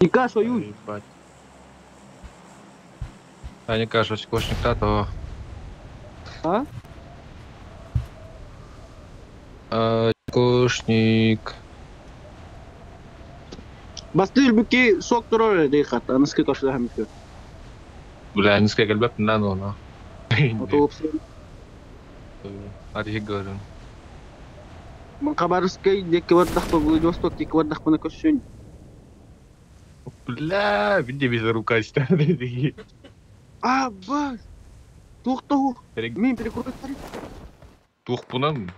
Никаш ойуй. Ебать. А не кажешь, кошник тато. А? А, кошник. Бастыыр бүкки сок турар дей хат. Аныскы кошлаһам хамыкы. Бля, несколько кэлбэп на но. Отоопсы. А ты говорю. Хабаровскай диэки бардахпа Владивосток диэки бардахпына көрсүн. Бля, види без рука А, бас! Туох тоһу? Мин перекрой. Туохпунан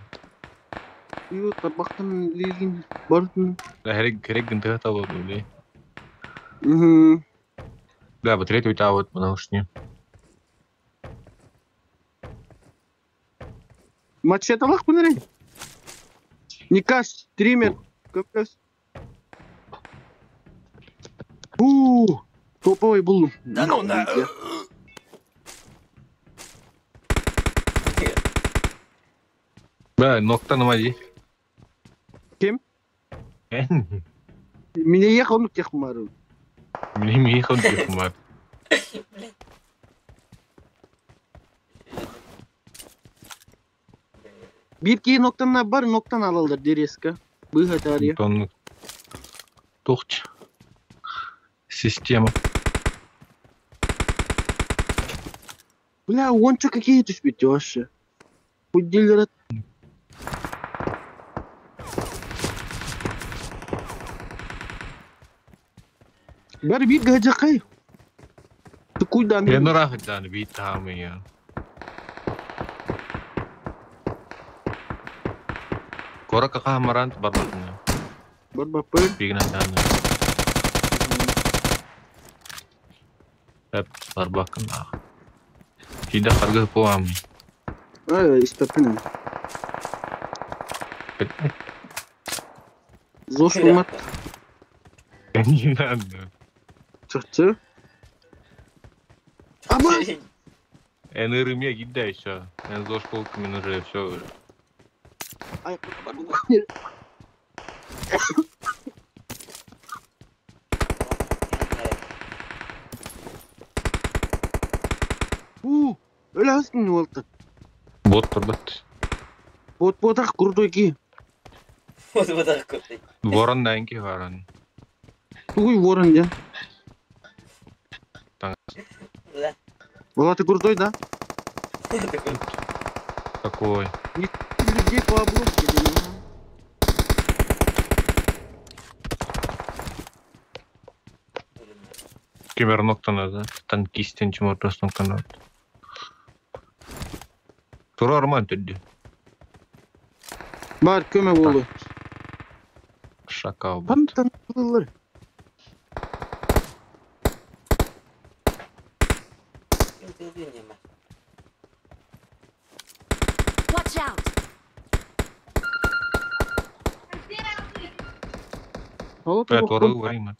Ию тарбахтан лилин бартын. хэрэг керек гынтыга табыл били. Угу. Да, батарея уйта потому что не. Мачеталах пыныры. Никаш, стример. Көпөс. У, топовый был. Да ну на... Бля, ноктан мади. Ким? Меня ехал, ну тех мару. Мне ехал тех мар. Bir ki ноктан бар, ноктан алалдар дереска. Быга тария. Тон тухч. Система. Бля, он чё какие түспейді вообще? Худелер. Бәрі bir гажақай. Тукуйдан. Я ну рахат бит там я. Кора кака марант барбатна. Бар бапыр. Бигна дан. Эп барбакын. Хида харга поам. Ай, истапин. Зош мат. Не надо. Чахчы. Аба! Эн гидда еще. Эн зошколками уже все. Ай, У, өләсің олты. Бот барбат. Бот ботақ крутой ки. Вот вот так крутой. Ворон дайынки ворон. Тугуй ворон ден. Да. Была ты крутой, да? Такой. Людей по обложке. Кемер ноктан да. Танкистен чумортос ноктан. Тура арман төдді. Бар көмө болду. Шакал. Пантан. Watch out! Ал Бля, тура говорим.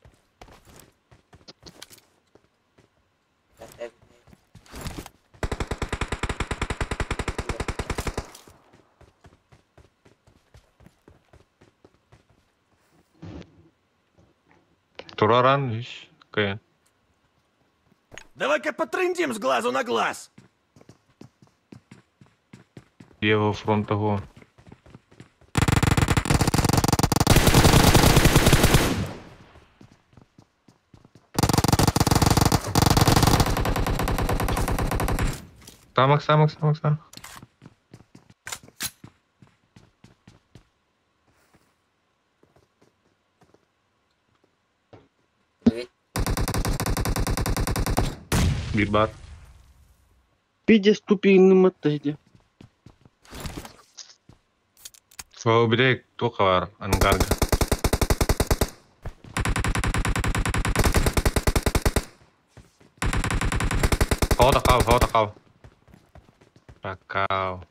Тура ран иш. Кая. Давай-ка потрындим с глазу на глаз. Левого фронта го. Самок, самок, самок, самок. Bir бар. Пиде ступи маттайди. О, бирек тоқа бар, ангарга. Хавата қау, хавата қау. Какао.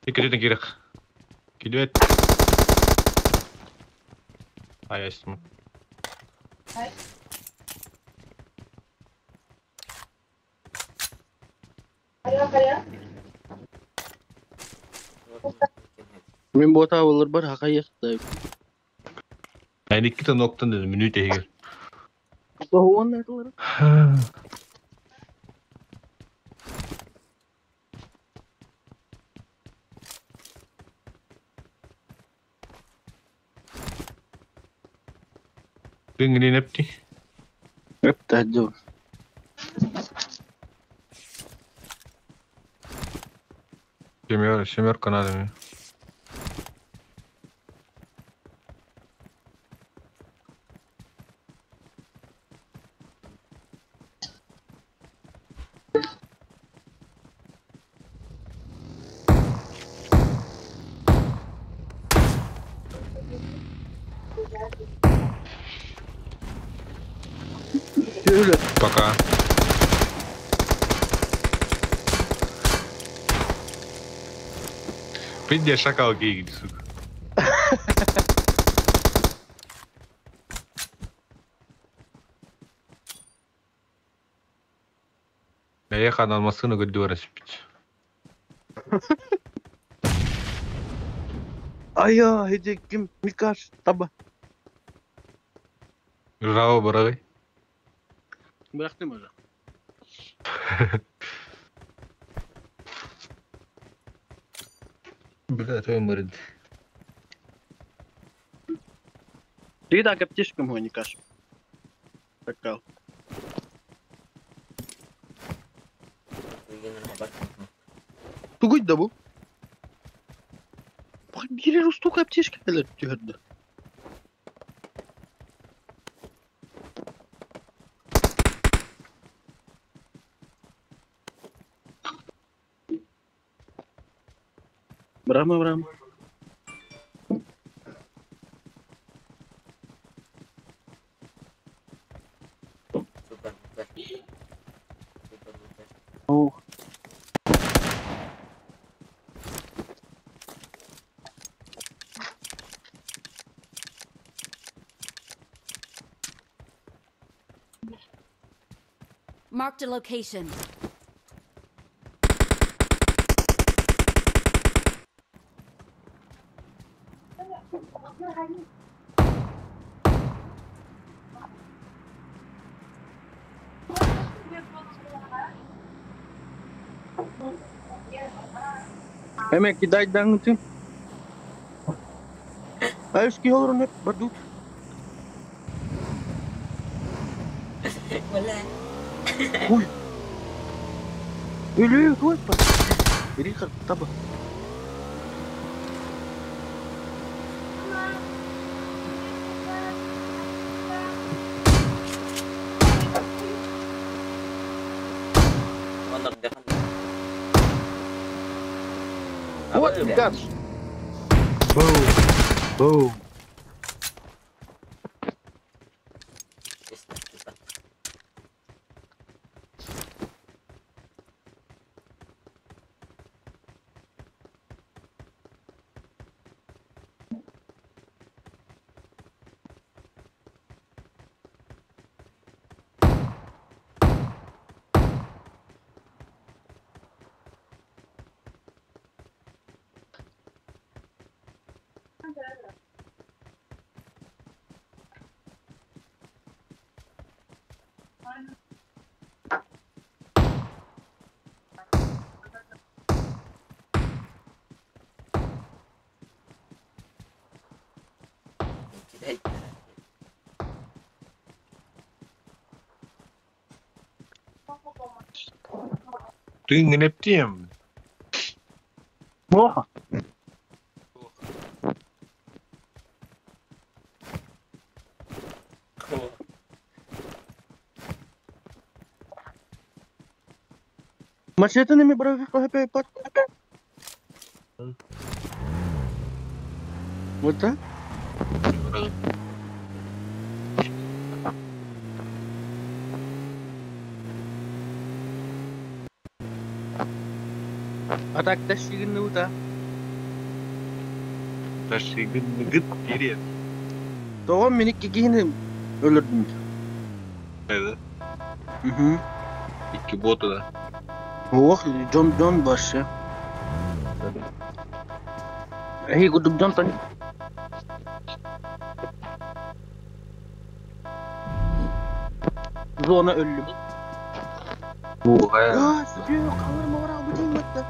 Кидет керек. Кидет. Ай, астым. Мен бота болар бар хакайык. Эн иккитэ ноктан дедим мүнүүтэ иһигэр. Тоһуон этилэр. Тыҥырын эпти. Эптэ дьыл. Семер, семерка надо мне. Öyle. Пока. Пиздец, шакал гей, сука. Я ехал на машину, говорю, распить. Ая, хеди ким Микаш таба. Жао, барагай. Bıraktım hocam. Бля, твой мырд. Ты так аптечкам его Никаш. Такал. Тугуй да бу. Бир устук аптечка келер түһөрдө. Брама, брама. Супер, супер. Супер, супер. Ох. Marked a location. Hemen кидай ты. Айски олорон hep бардут. Wala. Ой. Өлүү туйпа. Рихард таба. Managdakan. Вот газ. Boom. Boom. Тыҥырын эптием. Плохо. Машина ми брали хп пат. Вот так? А так тащигын да. Тащигын гыт перед. Тоҕо мин икки киһини өлөрдүм. Это. Угу. Икки бота да. Ох, Джон Джон вообще. Эй, гудук Джон тан. Зона өллүм. Буга. А, сүө, қалар мавар албы дейін батта.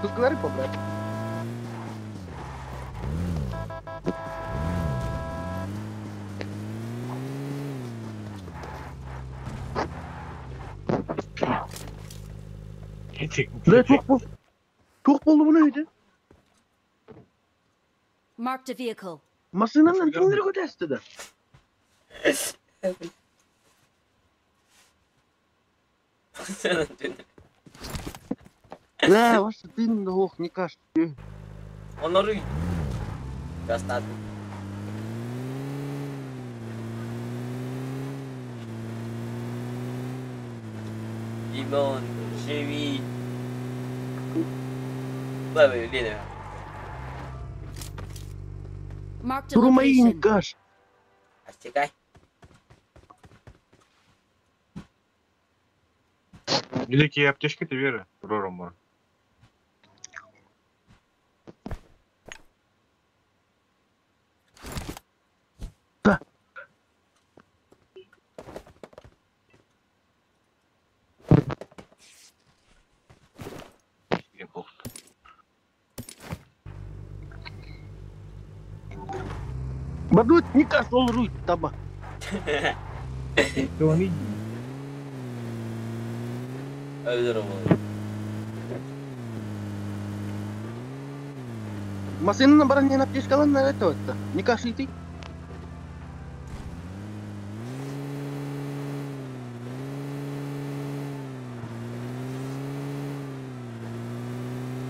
Сылгылары по, брат. Бля, туох бол. Туох буолла бу нөйдө? Marked a vehicle. Масынанан кимнер көтәсті да? Бля, ваше тын да ох, не каш. Онору. Гастат. Димон, Живи. Бля, Лена. Marked a Турмаин location. каш. Астекай. Великие аптечки ты вера, Рором. Да. Бадут не каш, ол руй таба. Өлөр ол. Масынанан баран не аптечкалан нарета отта. Не каш и ты.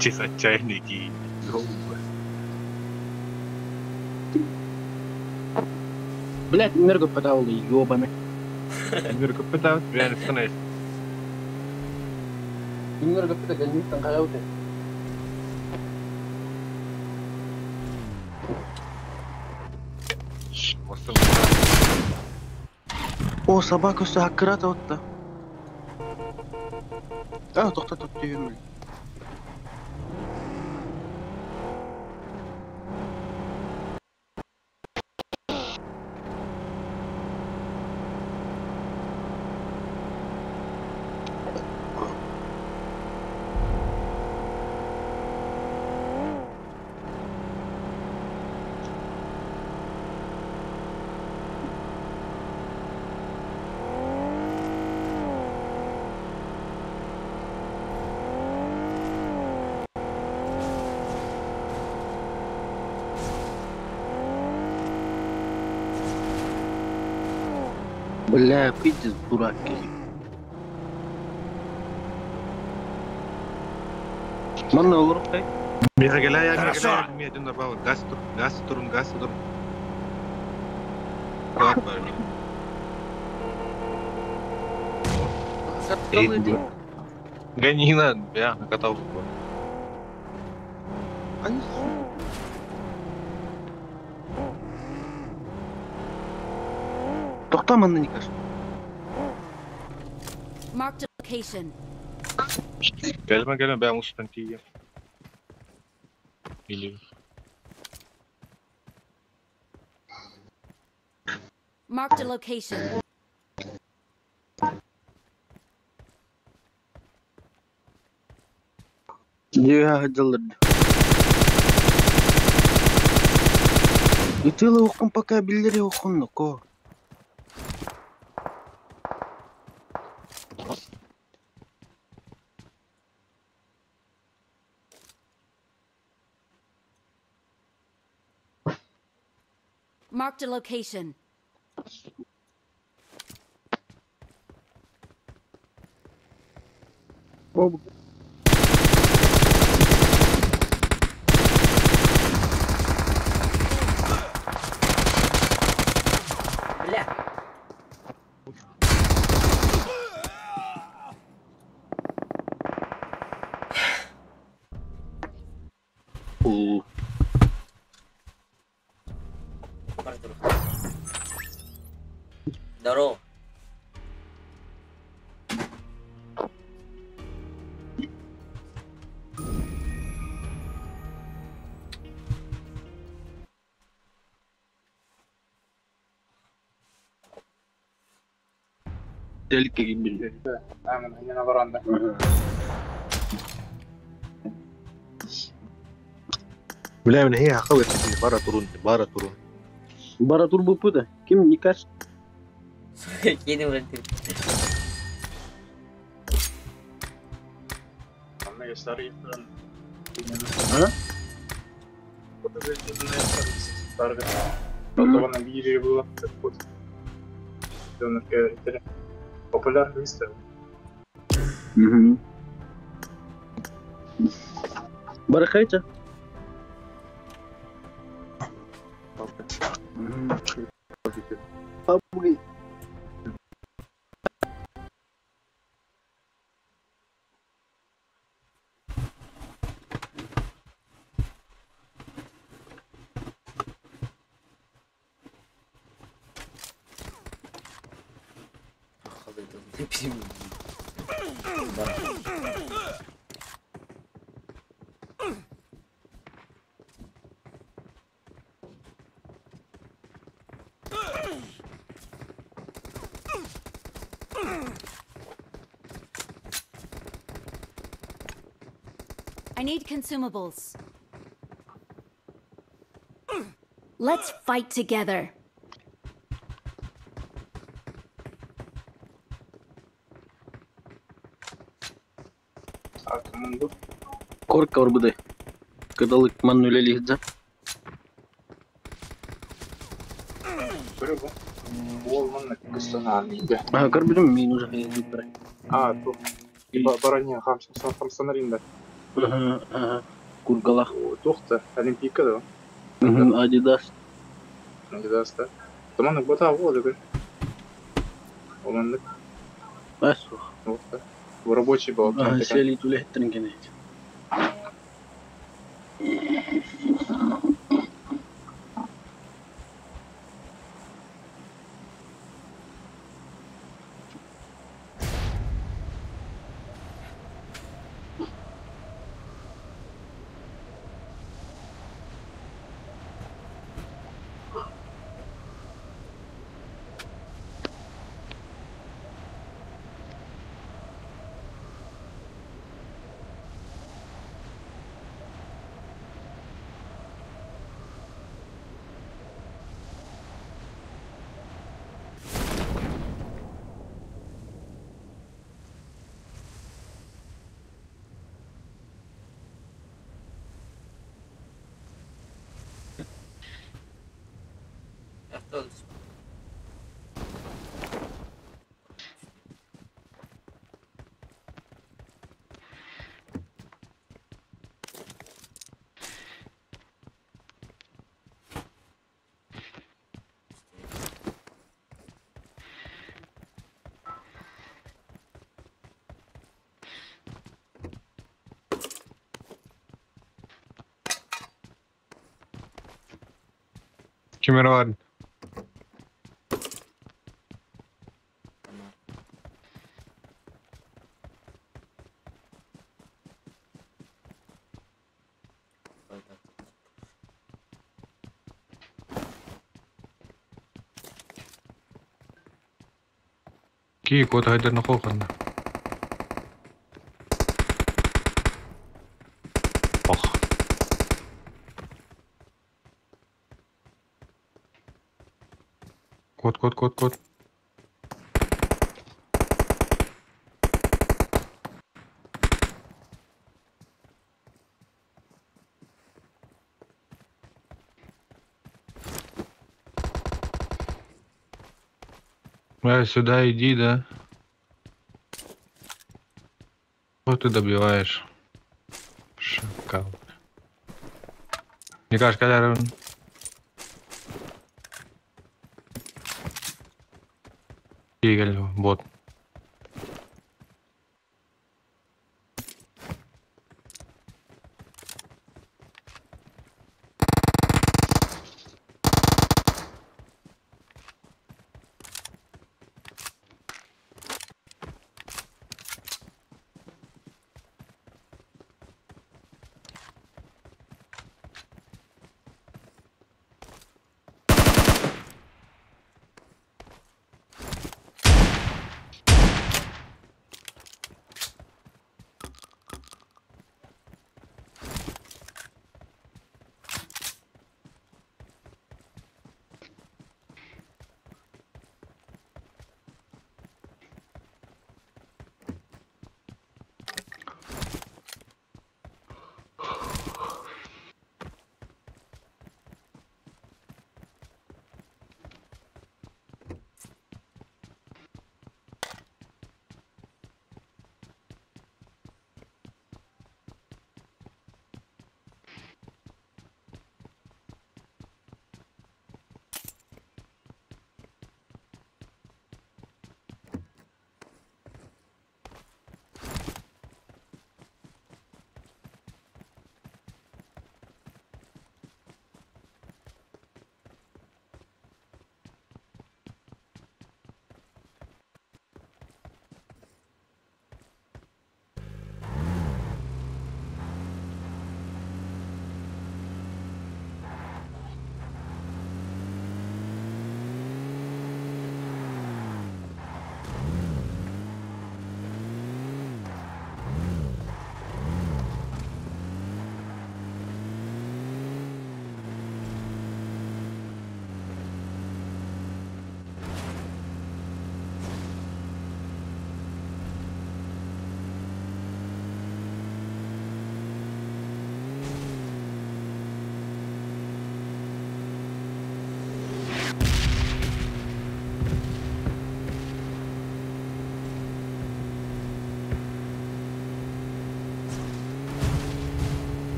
Чес отчаянный кий. Блять, энерго подавал, ёбаный. Энерго пытал, реально становится. Энерго пытал, не там О, собака все аккурата отта. А, тоқта тоқ түйемін. Бля, пиздец, дурак. Манна olur кай. Мегагеля, Хорошо. мегагеля, мен нормально. Газ тур, газ турун, газ турун. Калат бар. Ганина, я накатал. Они Тоқта манна не каш. Marked a location. Gelme gelme ben ustan tiyem. Или Marked a location. Дүйә жылдырды. Итылы оқын пока биллери оқын ко. Marked a location. Бля. У. Артур. Здорово. Телке киирбин. Бля, мин эһиги хакка бэртитини бара турун, бара турун. Бара турбуппут Ким Никаш? Кини вроде. А? Угу. Барахайта. Абы. I need consumables. Let's fight together. Корка орбуды. Кыдалык манна үлэлиһдэ. А, көрбүтүм мин уже хайдыттар. Кургалах. Адидас. Бас. Сели түлэһиттэрин кэнэ. Осталось. Кимер бар. Ки кот хайдар нохо ханна. Ох. Кот, кот, кот, кот. Сюда иди, да? Вот ты добиваешь. Шакал. Мне кажется, когда... Игорь, бот.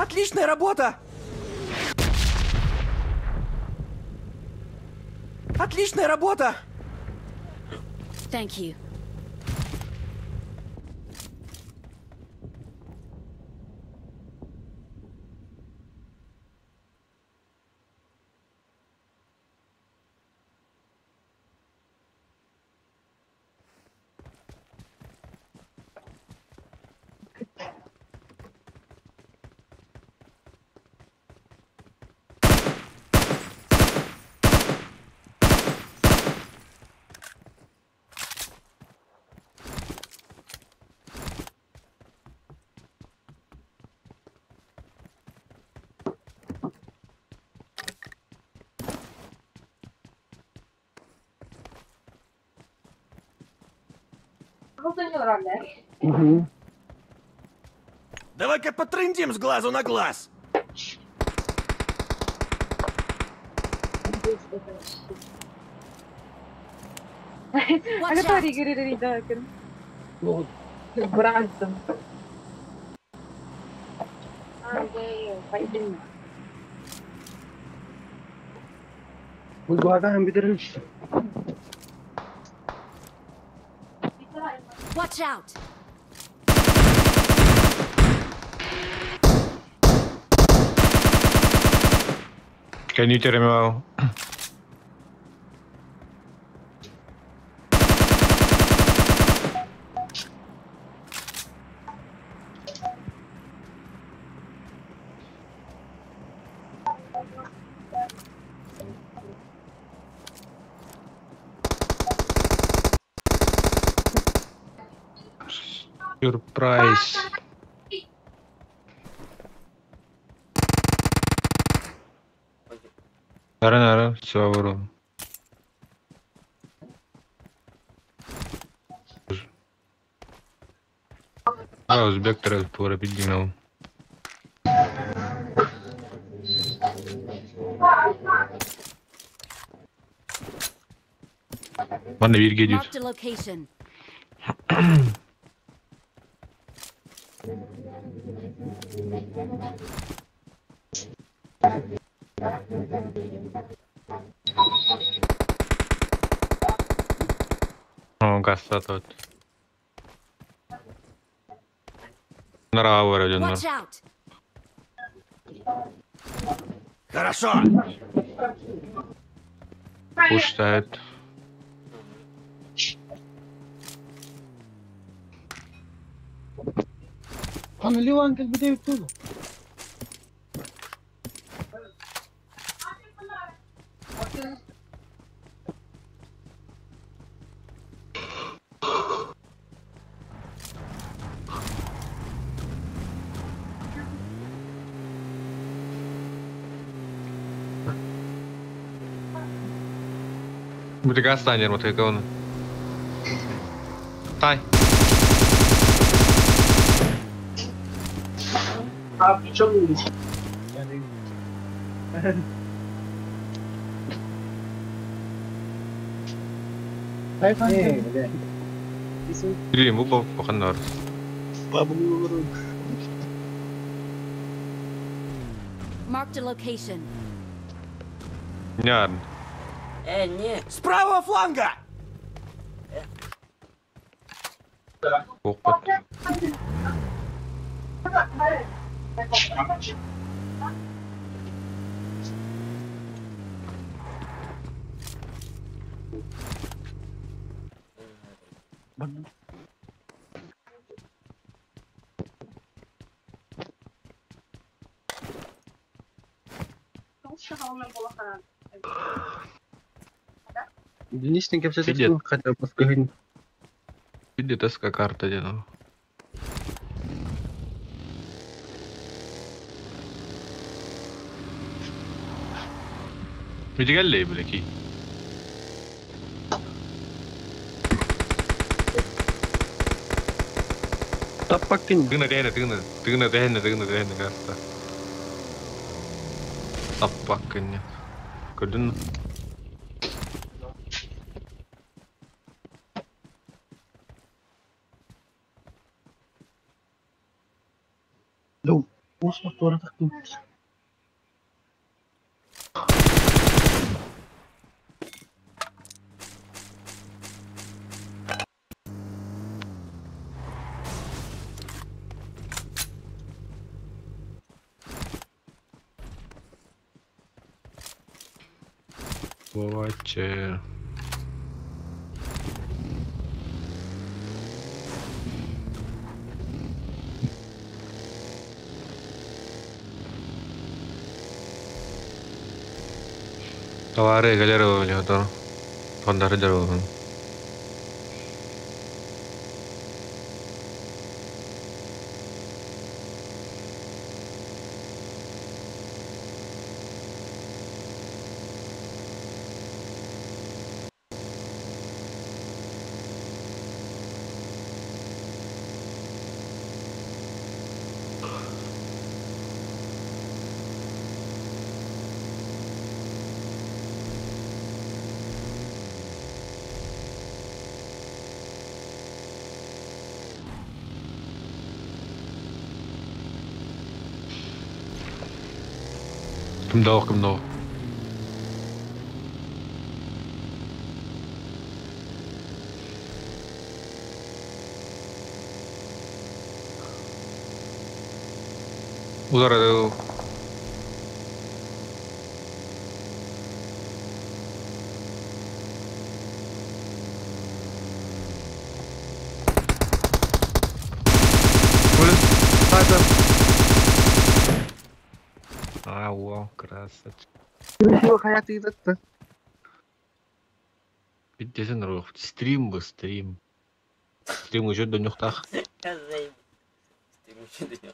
Отличная работа! Отличная работа! Thank you. Давай-ка потрындим с глазу на глаз! Watch out! Watch out! Can you tell me how? Сюрприз. Нара, нара, все, вырвал. А, узбек тура поднял. Ладно, Вирги идет. Marked a location. О, гастат. Нара, вроде, Watch out! Хорошо! Пуштает. Будет гастанер, вот это он. Тай. Или бу баханнар. Marked a location. Няр. Не. С правого фланга! Опа. Денис кепсетер Сидит. хотя бы скажи. Иди тоска карта дено. Мидигаллей, бляки. Таппаккин. Тыгна тehne, тыгна, тыгна tehne, тыгна tehne карта. Таппаккин. Көрдүн. Лу. Уус мотуора тахтыбыт. Буолааччы. Товары кэлэр оҕонньоотор хонноро дьоруобун Кимдоох кимдоох Утары А, уау, красавчик. Хайатыытатта. Бүттесен рух. Стрим бы, стрим. Стрим еще до нюхтах. Я заебись. Стрим еще до него.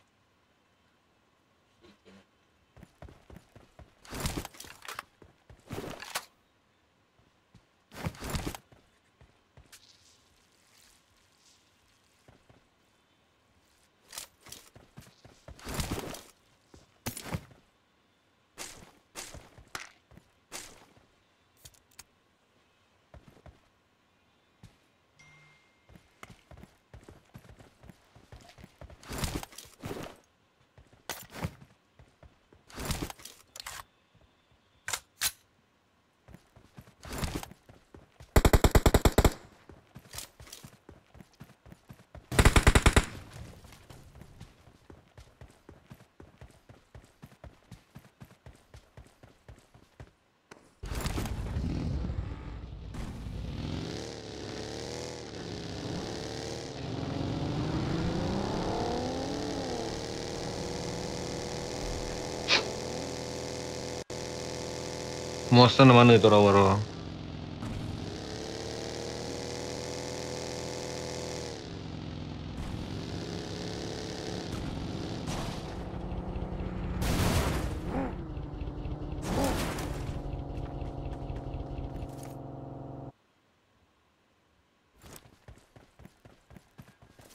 Мостан маны туралар.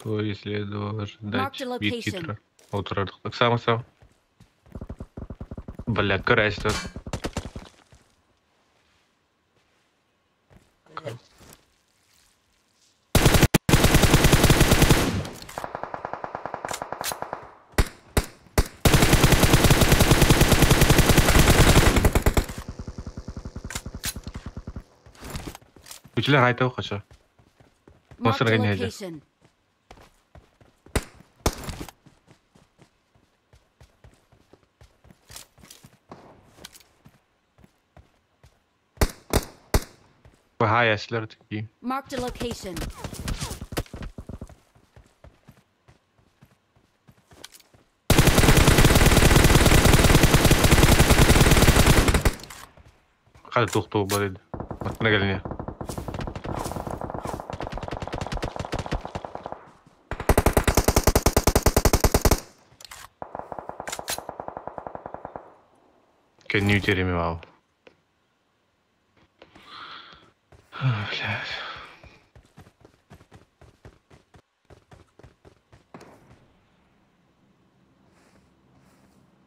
То и следовало ожидать. Marked a Вид location. хитро. Утро. Так сам сам. Бля, карась тут. Блядь. Үчүлэр айтау хочу. Marked a Мастер гоняйте. location. Бахаяслар такие. Marked a location. Хата тухтуу бар Маттана кэлине. Кэнни үтереме вау. Блядь.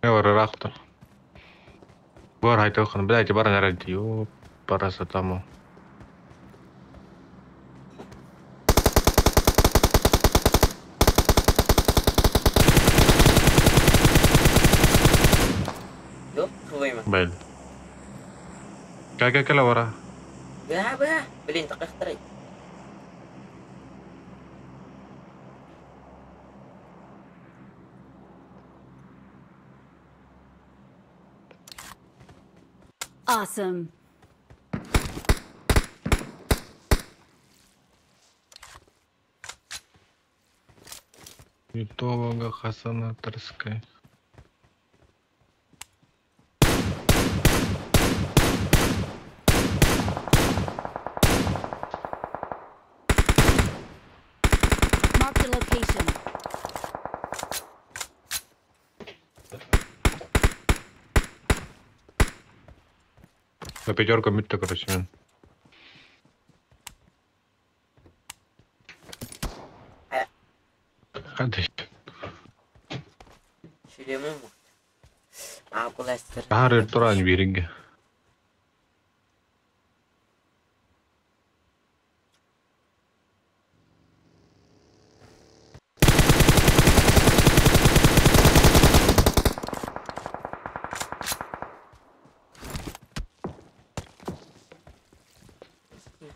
Рахта. Бар айтылхан, блядь, бар нарад, ё, парасатаму. Твою. Блин. Кэл кэл бара. Быһа быһа. Блин, такахтарай. Awesome. Ютовага Хасана Тарская. Marked a location. На пятерку митта, короче, мен. Хады. Шлемым. А, бластер. Хары туран биринге.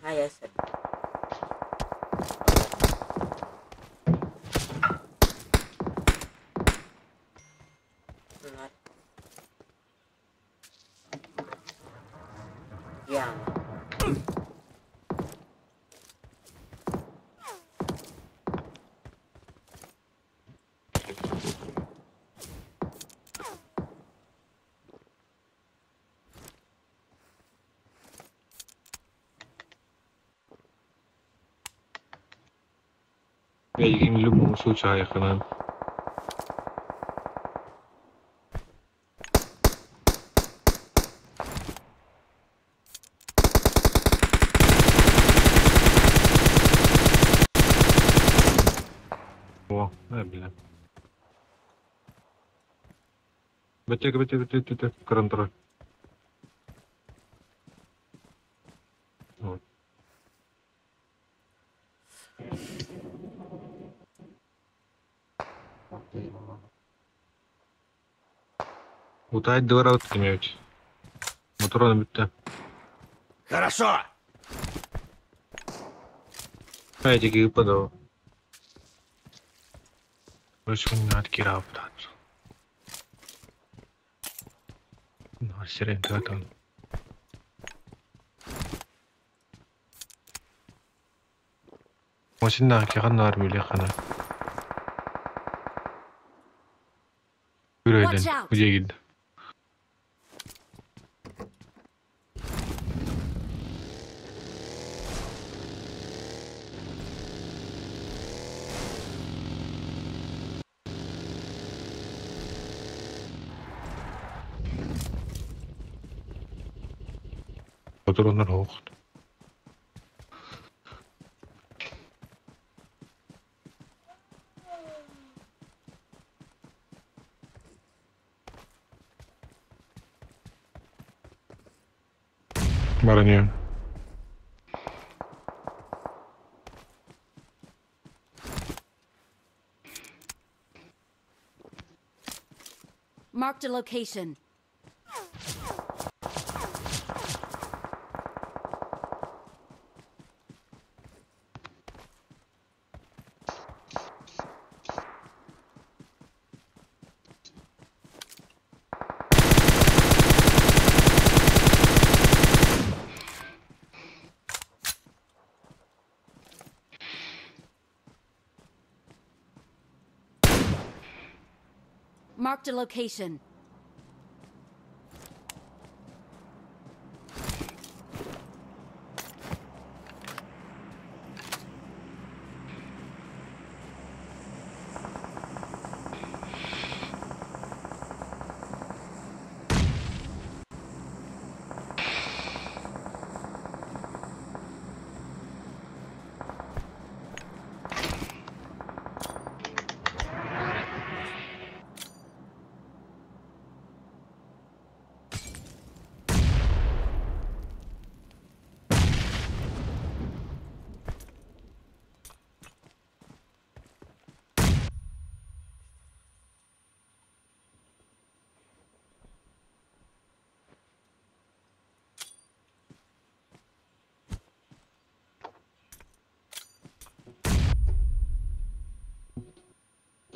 Хайа сэр. Яма. В любом случае айханан. О, да, бля. Бэтек, бэтек, бэтек, бэтек, контроль. Вот. Утайт двора имеют. Моторона бітті. Хорошо! Эти подал. Очень откирал птацу. Ну, сирен, там. Машина киған армия хана. Watch Үрөйден, out. Где Патрондар hoog. Баранья. Marked a location. Marked a location.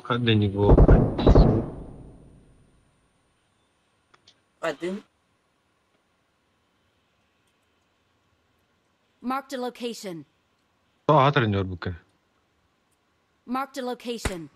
А до него. Один. Marked a location. Аатырын өрбүккэ. Marked a location.